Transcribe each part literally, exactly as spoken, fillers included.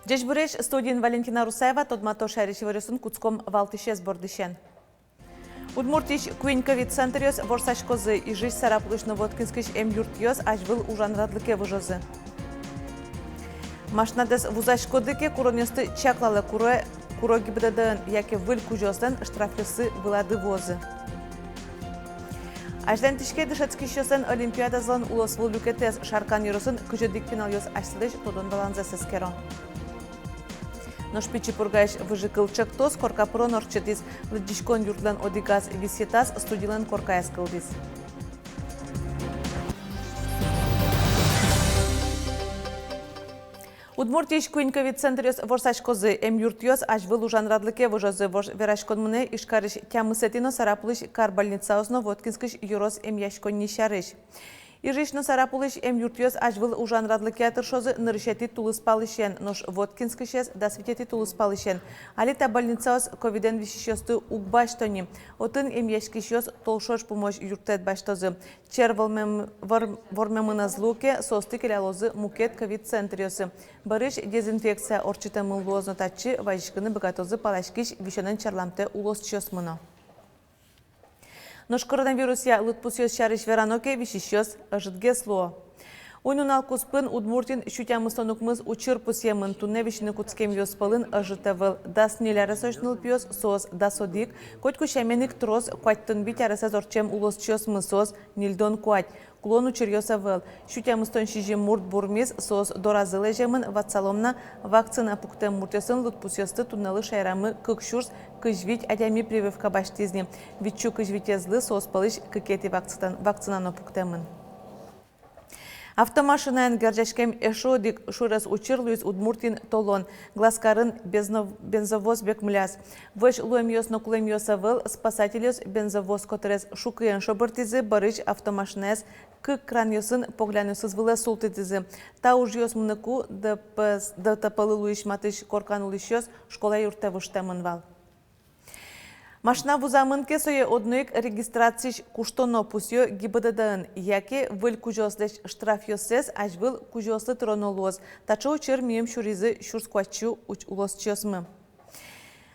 Ӟечбуресь! Студиын Валентина Русаева. Тодмато шаерысь иворъёсын. Кутском валтӥсез бордысен. Удмуртиысь куинь ковид-центръёс ворсаськозы. Ижысь, Сарапулысь но Воткинскысь эмъюртъёс азьвыл ужан радлыке выжозы. Машинадэс вузаськоды ке, куронъёсты чаклалэ, куро, куро ГИБДД-ын, яке выль кузёослэн штрафъёссы вылады вуозы. Азьланьтӥське дышетскисьёслэн олимпиадазылэн улосвыл люкетэз. Шаркан ёросын кызь одӥг пиналъёс асьсэлэсь тодон-валанзэс эскеро. Нош Пичи Пургаысь выжыкыл ӵектос корка пырон ортчытӥз. Лыдӟиськон юртлэн одӥгаз висъетаз студилэн коркаез кылдӥз. Удмуртиысь куинь ковид-центръёс ворсаськозы. Эмъюртъёс азьвыл ужан радлыке выжозы. Вож-, вераськон мынэ Ижкарысь тямысэтӥ но Сарапулысь кар больницаос но Воткинскысь ёрос эмъяськонни сярысь. Ижысь но Сарапулысь эмъюртъёс азьвыл ужан радлыкъя тыршозы нырысетӥ тулыспалысен, нош Воткинскысез дас витетӥ тулыспалысен. Али та больницаос ковидэн висисьёсты уг басьто ни. Отын эмъяськисьёс толшош пумозь юрттэт басьтозы. Чер вормем-, вор-, вормемын ӧз луы ке, соосты келялозы мукет ковид-центръёсы. Бӧрысь дезинфекция ортчытэмын луоз но татчы вазиськыны быгатозы паласькись висёнэн черламтэ улосчиосмы но. Нош коронавирусъя лыдпусъёс сярысь верано ке, висисьёс ӧжытгес луо. Уй-нунал куспын Удмуртиын сю тямыстон укмыс учыр пусъемын. Туннэ висьыны кутскемъёс пӧлын ӧжыт ӧвӧл дас ньыль аресозь нылпиос, соос дас одӥг, котьку сямен ик трос куатьтон вить аресэз ортчем улосчиосмы, соос ньыльдон куать. Кулон учыръёс ӧвӧл. Сю тямыстон сизьым мурт бурмиз, соос доразы лэземын. Ватсалом на, вакцина пуктэм муртъёсын лыдпусъёсты туннэлы шаерамы кык сюрс кызь вить адями прививка басьтӥз ни. Витьсю кызь витезлы соос пӧлысь кыкетӥ вакцитан-, вакцина но пуктэмын. Автомашинаен герӟаськем эшшо одӥг сюрес учыр луиз Удмуртиын толон. Глазкарын безно-, бензовоз бекмыляз. Вӧсь луэмъёс но кулэмъёс ӧвӧл. Спасательёс бензовоз котырез шукыен шобыртӥзы, бӧрысь автомашинаез кык кранъёсын поглянъёсыз вылэ султытӥзы. Та ужъёс мыныку ДП-, ДТП-лы луись матысь коркан улӥсьёс школа юртэ выжтэмын вал. Машина вузамын ке, сое одно ик регистрациысь куштоно, пусъё ГИБДД-ын, яке выль кузёослэсь штрафъёссэс азьвыл кузёослы тыроно луоз. Таӵе учыр миым сюризы сюрс куатьсю уч-, улосчиосмы.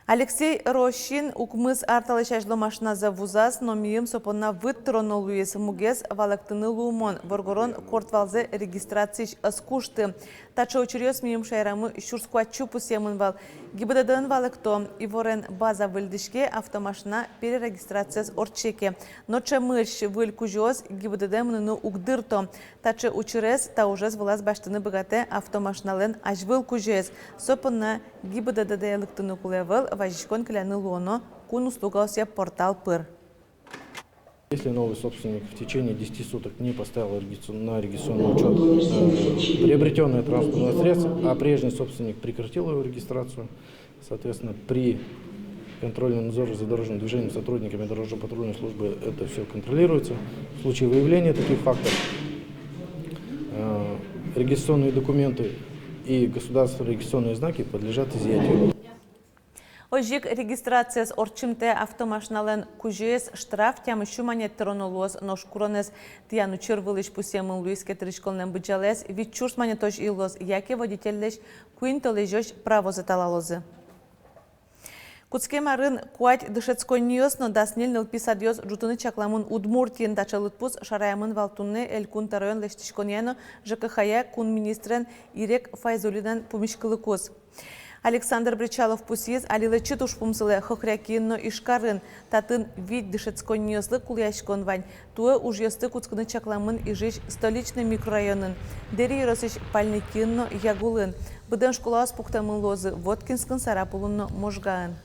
Алексей Рощин укмыс ар талэсь азьло машиназэ вузаз, но миым со понна выт тыроно луиз. Мугез валэктыны луымон: воргорон корт валзэ регистрациысь ӧз кушты. Таӵе учыръёс миым шаерамы сюрс куатьсю пусъемын вал. ГИБДД-ын валэкто: иворен база выльдӥське, автомашина перерегистрациез ортче ке. Но ӵемысь выль кузёос ГИБДД-е мыныны уг дырто. Таӵе учырез та ужез вылаз басьтыны быгатэ автомашиналэн азьвыл кузёез. Со понна ГИБДД-е лыктыны кулэ ӧвӧл, вазиськон келяны луоно кун услугаосъя портал пыр. Если новый собственник в течение десяти суток не поставил регистра-, на регистрационный учёт, э, приобретённое транспортное средство, а прежний собственник прекратил его регистрацию, соответственно, при контрольно-надзоре за дорожным движением сотрудниками дорожно-патрульной службы это всё контролируется. В случае выявления таких фактов, э, регистрационные документы и государственные регистрационные знаки подлежат изъятию. Озьы ик регистрациез ортчымтэ автомашиналэн кузёез штраф тямыссю манет тыроно луоз, нош куронэз тӥян учыр вылысь пусъемын луиз ке, тыриськонлэн быдӟалаез вить сюрс манетозь йылоз, яке водительлэсь куинь толэзёзь правозэ талалозы. Кутскем арын куать дышетсконниос но дас ньыль нылпи садъёс ӝутыны чакламын Удмуртиын. Таӵе лыдпус шараямын вал туннэ Элькун тӧроен лэсьтӥськонъя но ЖКХ-я кун министрен Ирек Файзуллинэн пумиськылыкуз. Александр Бречалов пусйиз али лэчыт ужпум сылэ Хохрякиын но Ижкарын. Татын вить дышетсконниослы кулэяськон вань. Туэ ужъёсты кутскыны чакламын Ижысь Столичный микрорайонын, Дэри ёросысь Пальникиын но Ягулын. Быдэн школаос пуктэмын луозы Воткинскын, Сарапулын но Можгаын.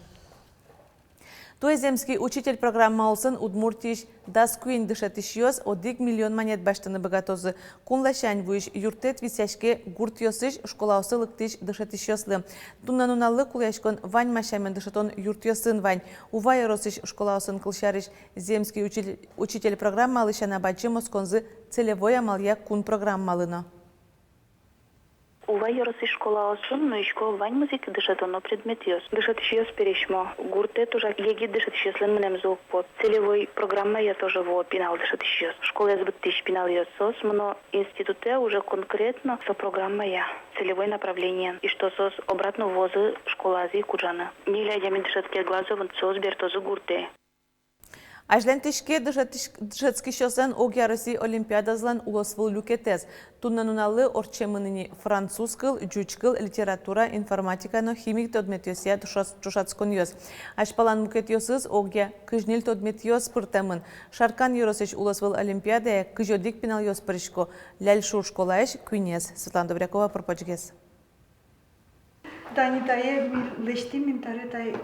Туэ «Земский учитель» программа улсын Удмуртиысь дас куинь дышетӥсьёс одӥг миллион манет басьтыны быгатозы. Кун ласянь вуись юрттэт висъяське гуртъёсысь школаосы лыктӥсь дышетӥсьёслы. Туннэ нуналлы кулэяськон ваньмаз сямен дышетон юртъёсын вань. Ува ёросысь школаосын, кылсярысь, «Земский учи-, учитель» программалы сяна, бадӟым осконзы целевой амалъя кун программалы но. Ува ёросысь школаосын нуисько ваньмыз ик дышетоно предметъёс. Дышетӥсьёс пересьмо. Гуртэ туж егит дышетӥсьёслэн мынэмзы уг поты. Целевой программая тоже вуо пинал дышетӥсьёс. Школаез быдтӥсь пиналъёс, соос мыно институтэ уже конкретно со программая, целевой направлениен. И что соос обратно вуозы школазы ик ужаны. Ньыль адями дышетске Глазовын, соос бертозы гуртэ. Азьланьтӥське дышетӥсь-, дышетскисьёслэн огъя Россия олимпиадазылэн улосвыл люкетэз. Туннэ нуналлы ортчемын ини француз кыл, ӟуч кыл, литература, информатика но химик тодметъёсъя ӵошатс-, ӵошатсконъёс. Азьпалан мукетъёсыз огъя кызь ньыль тодметъёс пыртэмын. Шаркан ёросысь улосвыл олимпиадае кызь одӥг пиналъёс пырисько, Ляльшур школаысь куинез. Светлана Добрякова пыр-почгес. Тани тае ми лэсьтӥм, мин таре тае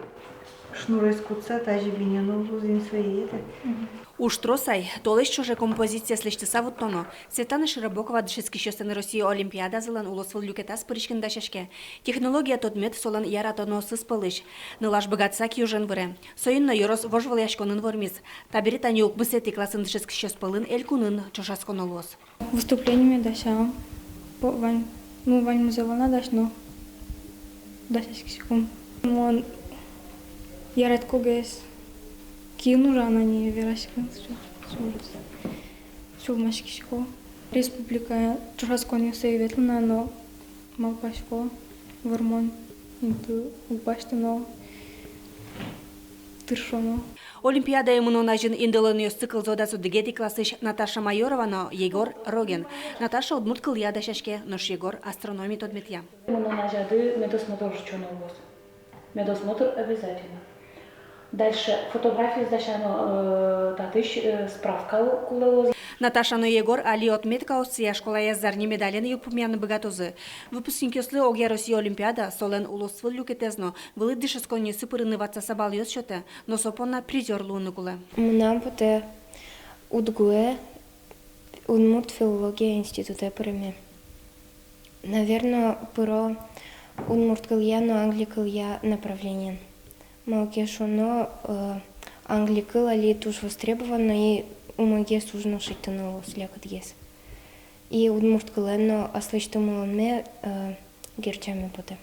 шнурез кутса, тазьы биньыны луоз ини сое, это. Уж трос ай, толэзь ӵоже композициез лэсьтыса вуттоно. Светлана Широбокова дышетскисьёслэн Россия олимпиадазылэн улосвыл люкетаз пыриськыны дасяське. Технология тодмет солэн яратоноосыз пӧлысь. Нылаш быгатыса киужен выре. Соин но ёрос вожвылъяськонын вормиз. Табере тани укмысэтӥ классын дышетскисьёс пӧлын элькунын ӵошатсконо луоз. Выступлениме дасям, по-, вань, ну, ваньмызэ вал на дасьно, дасяськиськом. Мон яратӥсько гес киын ужаны, а не вераськыны, сю-, сю-, сюлмаськисько. Республикае ӵошатсконъёсы ветлыны но малпасько, вормон инты уг басьты но, тыршоно. Олимпиадае мынон азьын индылонъёсты кылзо дас одӥгетӥ классысь Наташа Майорова но Егор Рогин. Наташа удмурт кылъя дасяське, нош Егор астрономия тодметъя. Мынон азяды медосмотр ортчоно луоз. Медосмотр обязательно. Дальше фотографиез дасяно, э, татысь, э, справка кулэ луоз. Наташа но Егор али отметкаоссыя школаез зарни медален йылпумъяны быгатозы. Выпускникъёслы огъя Россия олимпиада, солэн улосвыл люкетэз но вылӥ дышетсконъёсы пырыны ватсаса балъёс сётэ, но со понна призёр луыны кулэ. Мынам потэ УдГУ-е, Удмурт филология институтэ пыреме. Наверно, пыро удмурт кылъя но англи кылъя направлениен. Малы ке шуоно, э, англи кыл али туж востребовано, и умойгес уж но шедьтыны луоз, лякытгес. И удмурт кылэн но аслэсьтым улонме, э, герӟаме потэ.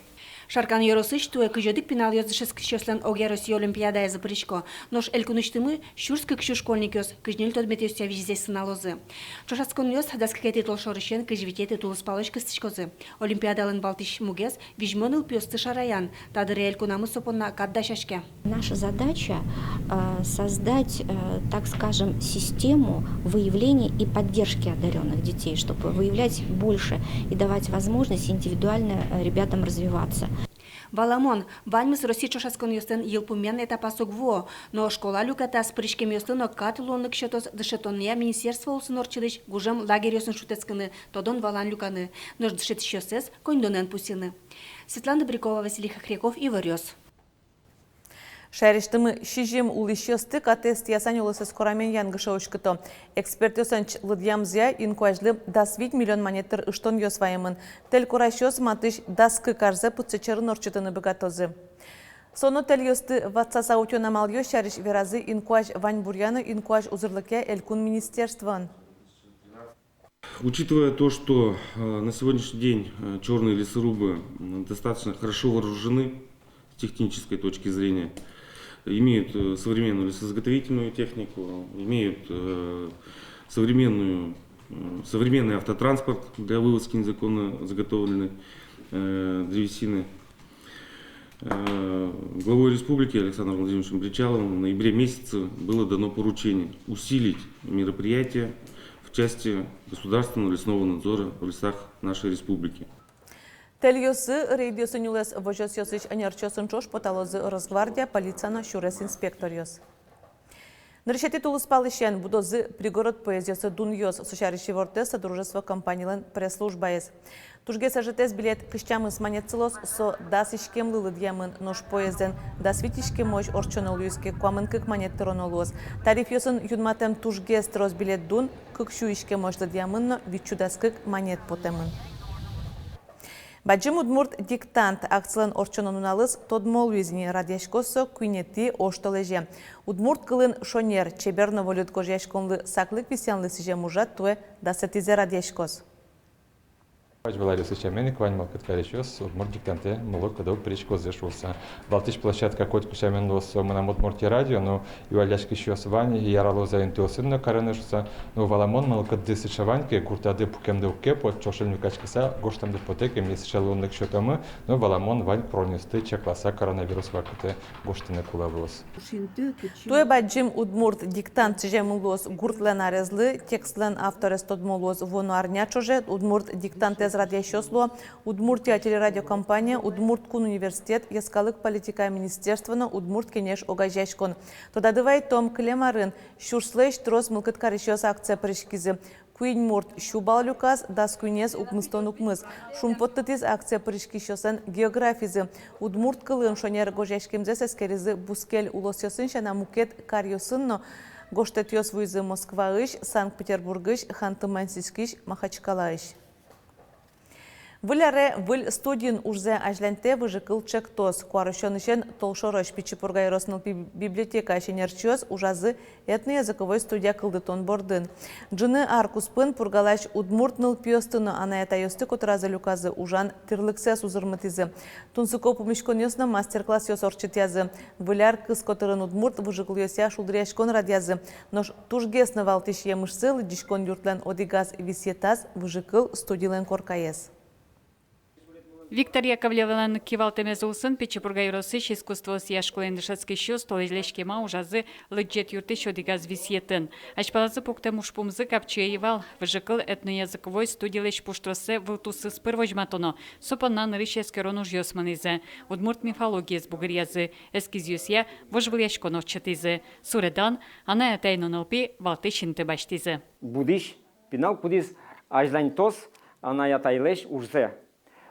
Шаркан ёросысь туэ кызь одӥг пиналъёс дышетскисьёслэн огъя Россия олимпиадаязы пырисько. Нош элькунысьтымы сюрс кык сю школьникъёс кызь ньыль тодметъёсъя визьзэс сыналозы. Ӵошатсконъёс дас кыкетӥ толшорысен кызь витетӥ тулыспалозь кыстӥськозы. Олимпиадалэн валтӥсь мугез — визьмо нылпиосты шараян. Та дыре элькунамы со понна кат дасяське. Наша задача, э, создать, э, так скажем, систему выявления и поддержки одарённых детей, чтобы выявлять больше и давать возможность индивидуально, э, ребятам развиваться. Валамон, ваньмыз Россия ӵошатсконъёслэн йылпумъян этапаз уг вуо, но школа люкетаз пыриськемъёслы но кат луонлык сётоз дышетонъя министерство улсын ортчытӥсь гужем лагерьёсын шутэтскыны, тодон-валан люканы, нош дышетӥсьёссэс коньдонэн пусйыны. Светлана Добрякова, Василий Хохряков, «Иворъёс». Шаерысьтымы сизьым улӥсьёсты катэз тӥяса нюлэсэз корамен янгыше уськыто. Экспертъёслэн лыдъямзыя, инкуазьлы дас вить миллион манет тыр ыштонъёс ваемын. Тэль корасьёс матысь дас кык арзэ пытсэт сьӧрын ортчытыны быгатозы. Со но тэльёсты ватсаса утён амалъёс сярысь веразы инкуазь ваньбуръя но инкуазь узырлыкъя элькун министерствоын. Учитывая то, что, э, на сегодняшний день, э, чёрные лесорубы, м, достаточно хорошо вооружены с технической точки зрения, имеют, э, современную лесозаготовительную технику, имеют, э, современную, м, современный автотранспорт для вывозки незаконно заготовленной, э, древесины. Э, главой республики Александром Владимировичем Бречаловым в ноябре месяце было дано поручение усилить мероприятия в части государственного лесного надзора в лесах нашей республики. Тэльёсы, рейдъёсы нюлэс возёсъёсысь ӧнерчиосын ӵош поталозы Росгвардия, полиция но сюрес инспекторъёс. Нырысетӥ тулыспалысен будозы пригород поездъёсы дунъёс. Со сярысь ивортэ Содружество компанилэн пресс-службаез. Тужгес ӧжытэз билет кызь тямыс манет сылоз, со дас иськемлы лыдъямын, нош поездэн дас вить иськемозь ортчоно луиз ке, куамын кык манет тыроно луоз. Тарифъёсын юнматэм тужгес трос билет дун кык сю иськемозь лыдъямын но вить сю дас кык манет потэмын. Бадӟым удмурт диктант акцилэн ортчоно нуналыз тодмо луиз ини. Радъяськоз со куинетӥ оштолэзе. Удмурт кылын шонер, чебер но волыт гожъяськонлы саклык висъянлы сӥзем ужрад туэ дасэтӥзэ радъяськоз. Азьвыл аръёсы сямен ик вань мылкыд карисьёс удмурт диктантэ мыло-кыдо пыриськозы шуыса. Валтӥсь площадка котьку сямен луоз со «Мынам Удмуртие» радио, но юалляськисьёс вань, яралозы-а интыосын но карыны шуыса. Но валамон, мылкыдды сыӵе вань ке, гуртады пукемды уг кепот, ӵошен люкаськыса гожтэмды потэ ке, ми сыӵе луонлык сётомы, но валамон, вань куронъёсты чакласа коронавирус вакытэ гожтыны кулэ луоз. Туэ бадӟым удмурт диктант сӥземын луоз гуртлэн арезлы. Текстлэн авторез тодмо луоз вуоно арня ӵоже. Удмурт диктантэз радъясьёс луо Удмуртия телерадиокомпания, Удмурт кун университет, Йӧскалык политикая министерство но Удмурт Кенеш огазеяськон. Тодады вайытом, кылем арын сюрслэсь трос мылкыд карисьёс акцие пыриськизы. Куинь мурт сю балл люказ, дас куинез укмыстон укмыс. Шумпоттытӥз акцие пыриськисьёслэн географизы. Удмурт кылын шонер гожъяськемзэс эскеризы бускель улосъёсын сяна, мукет каръёсын но гожтэтъёс вуизы Москваысь, Санкт-Петербургысь, Ханты-Мансийскысь, Махачкалаысь. Выль аре выль студиын ужзэ азьланьтэ «Выжыкыл» ӵектос. Куарусёнысен толшорозь Пичи Пурга ёрос нылпи библиотекаысь ӧнерчиос ужазы этноязыковой студия кылдытон бордын. Ӝыны ар куспын Пургалась удмурт нылпиосты но анай-атайёсты котыразы люказы, ужан тӥрлыксэс узырмытӥзы. Тунсыко пумиськонъёс но мастер-классъёс ортчытъязы. Выль ар кыз котырын удмурт выжыкылъёсъя шулдыръяськон радъязы. Нош тужгес но валтӥсь емышсы — лыдӟиськон юртлэн одӥгаз висъетаз — «Выжыкыл» студилэн коркаез. Виктор Яковлевлэн кивалтэмез улсын Пичи Пурга ёросысь искусствоосъя школаын дышетскисьёс толэзьлэсь кема ужазы лыдӟет юртысь одӥгаз висъетын. Азьпалазы пуктэм ужпумзы капчи ӧй вал. «Выжыкыл» этноязыковой студилэсь пуштроссэ вылтусыз пыр возьматоно. Со понна нырысь эскерон ужъёс мынӥзы. Удмурт мифологиез бугыръязы, эскизъёсъя вожвылъяськон ортчытӥзы. Суредан анай-атай но нылпи валтӥсь инты басьтӥзы. Будӥсь пинал, кудӥз азьланьтоз анай-атайлэсь ужзэ.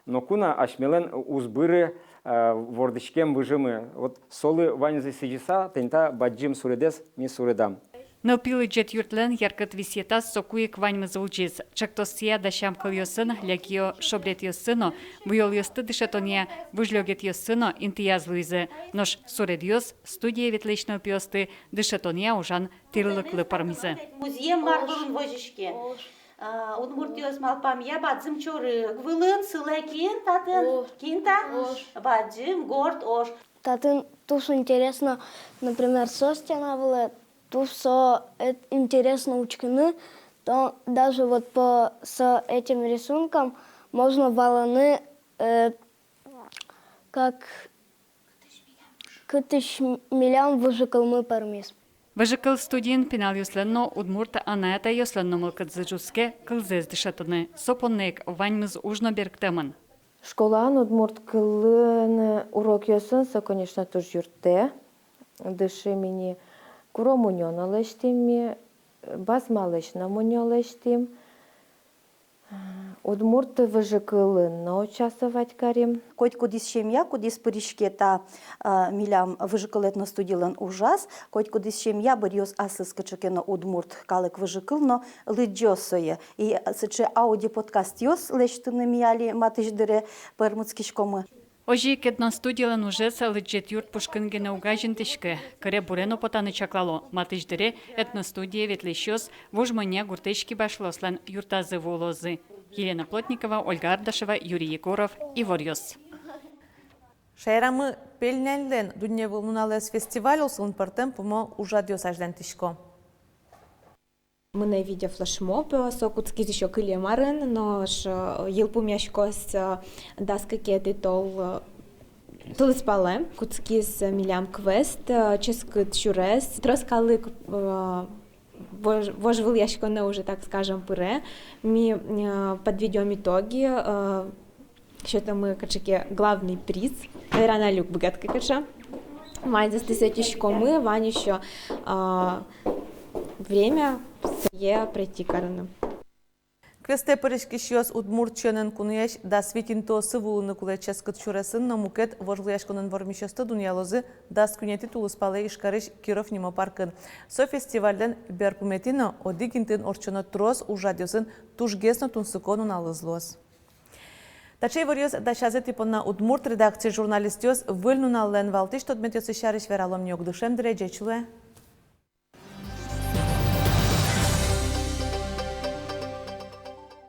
Ноку но асьмелэн уз быры, э, вордӥськем выжымы. Вот солы ваньзэ сӥзьыса, тӥни та бадӟым суредэз ми суредам. Нылпи лыдӟет юртлэн яркыт висъетаз соку ик ваньмыз улӟиз. Ӵектосъя дасям кылъёсын, лякио шобретъёсын но, буёлъёсты дышетонъя выжлёгетъёсын но интыяз луизы. Нош суредъёс студие ветлӥсь нылпиосты дышетонъя ужан тӥрлыклы пӧрмизы. Музъем мар вылын возиське. А, удмуртъёс малпамъя, бадӟым чорыг вылын сылэ кин татын? Ош. Кин та? Ош. Бадӟым горд ош. Татын туж интересно, например, со стена вылэ, туж со эт-, интересно учкыны, то даже вот по со этим рисункам можно валаны, э, как кытысь милям выжыкылмы пӧрмиз. «Выжыкыл» студиын пиналъёслэн но, удмурт анай-атайёслэн но мылкыдзы ӝутске кылзэс дышетыны. Со понна ик ваньмыз уж но берыктэмын. Школаын удмурт кылын урокъёсын со, конечно, туж юрттэ. Дышим ини, куро мунё но лэсьтӥм ми, басмалэсь но мунё лэсьтӥм. Удмурт выжыкылын но участвовать карим. Котькудӥз семья, кудӥз пыриське та, а, милям «Выжыкыл» этностудилэн ужаз, котькудӥз семья быръёз аслыз кыӵе ке но удмурт калык выжыкыл но лыдӟоз сое. И сыӵе аудиоподкастъёс лэсьтыны ми али матысь дыре пӧрмытскиськомы. Озьы ик этностудилэн ужез лыдӟет юрт пушкын гинэ уг азинтӥськы. Кыре-буре но потаны чаклало. Матысь дыре этностудие ветлӥсьёс Вуж Монья гуртысь кибашлыослэн юртазы вуылозы. Елена Плотникова, Ольга Ардашева, Юрий Егоров, «Иворъёс». Шаерамы Пельняньлэн дунневыл нуналэз фестиваль улсын пӧртэм пумо ужрадъёс азьланьтӥсько. Мынэ видеофлешмоб, э, со кутскиз ещё кылем арын, нош, э, йылпумъяськоз, э, дас кыкетӥ тол, э, тулыспалэ. Кутскиз, э, милям квест, э, ческыт сюрес. Трос калык, э, вож-, вожвылъяськонэ уже, так скажем, пыре. Ми, э, подведём итоги, э, сётомы кыӵе ке главный приз. Вераны али уг быгатӥськы кыӵе. Ваньзэс сётӥськомы, вань ещё, а, время сое пройти карыны. Квестэ пыриськисьёс удмурт сиёнэн куноесь дас вить интыосы вуылыны кулэ. Ческыт сюресын но мукет вожвылъяськонын вормисьёсты дунъялозы дас куинетӥ тулыспалэ Ижкарысь Киров нимо паркын. Со фестивальлэн берпуметӥ но одӥг интыын ортчоно трос ужрадъёсын тужгес но тунсыко нуналыз луоз. Таӵе иворъёс дасязы тӥ понна удмурт редакциысь журналистъёс. Выль нуналлэн валтӥсь тодметъёсыз сярысь вералом ни огдышем дыре. Ӟеч луэ.